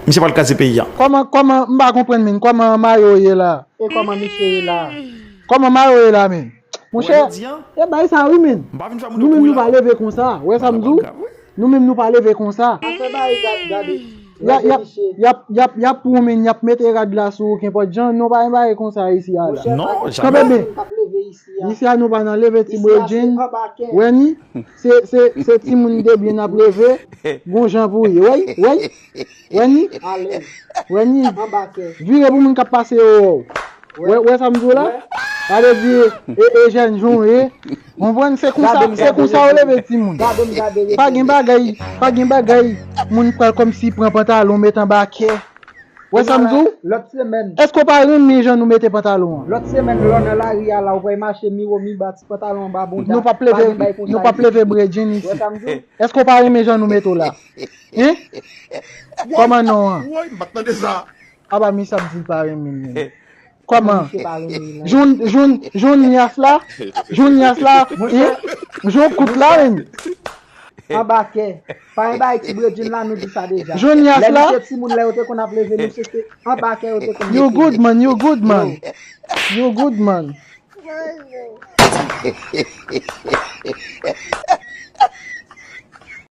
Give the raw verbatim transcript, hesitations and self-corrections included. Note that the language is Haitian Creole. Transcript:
Misye pral kraze peyi a. Kòman, kòman, m pa konprann, men, kòman mayo ye la? E kòman misye ye la? Kòman mayo ye la, men? Monchè, e bay sa wi, men. Nou menm nou pa leve konsa. Wè sa m di w? Nou menm nou pa leve konsa. Afè bay gad, gade. Y a, y a, y ap, y ap, y ap pran w, men, y ap mete rad la sou ou, kenpòt jan, nou pa gen bagay konsa isi a la. Non, kanpe byen. Isi a nou pa nan leve ti bredjin. Wè ni, se, se, se timoun de byen n ap leve. Gon jan pou ye. Wè, wè, wè ni. Wè ni. Vire pou moun k ap pase yo wè w. Wè, wè sa m di w la? Sa vle di, e, e jèn jan w ye. Konprann? Se konsa, se konsa yo leve timoun. Pa gen bagay, pa gen bagay, moun pral kòmsi pran pantalon, met anba kè. Wè sa m di w? Lòt semèn. Èske w pa renmen jan nou mete pantalon an? Lòt semèn, lè w nan lari a la, ou pral mache miwo miba, ti pantalon anba bonda. Nou p ap leve, nou p ap leve bredjin isi. Èske w pa renmen jan nou mete w la? Hein? Kòman non an? Woy, m pa t tande sa. Aba, misye ap di l pa renmen l menm. Kòman? Jonyas la? Jonyas la? Hein? Jon kout la, men. Anba kè. Pa gen bagay ti bredjin la, nou di sa deja. Jonyas la? Lè nou te timoun, lè yo te konn ap leve nou, se te anba kè yo te konn mete nou. You good, man, you good, man. You good, man.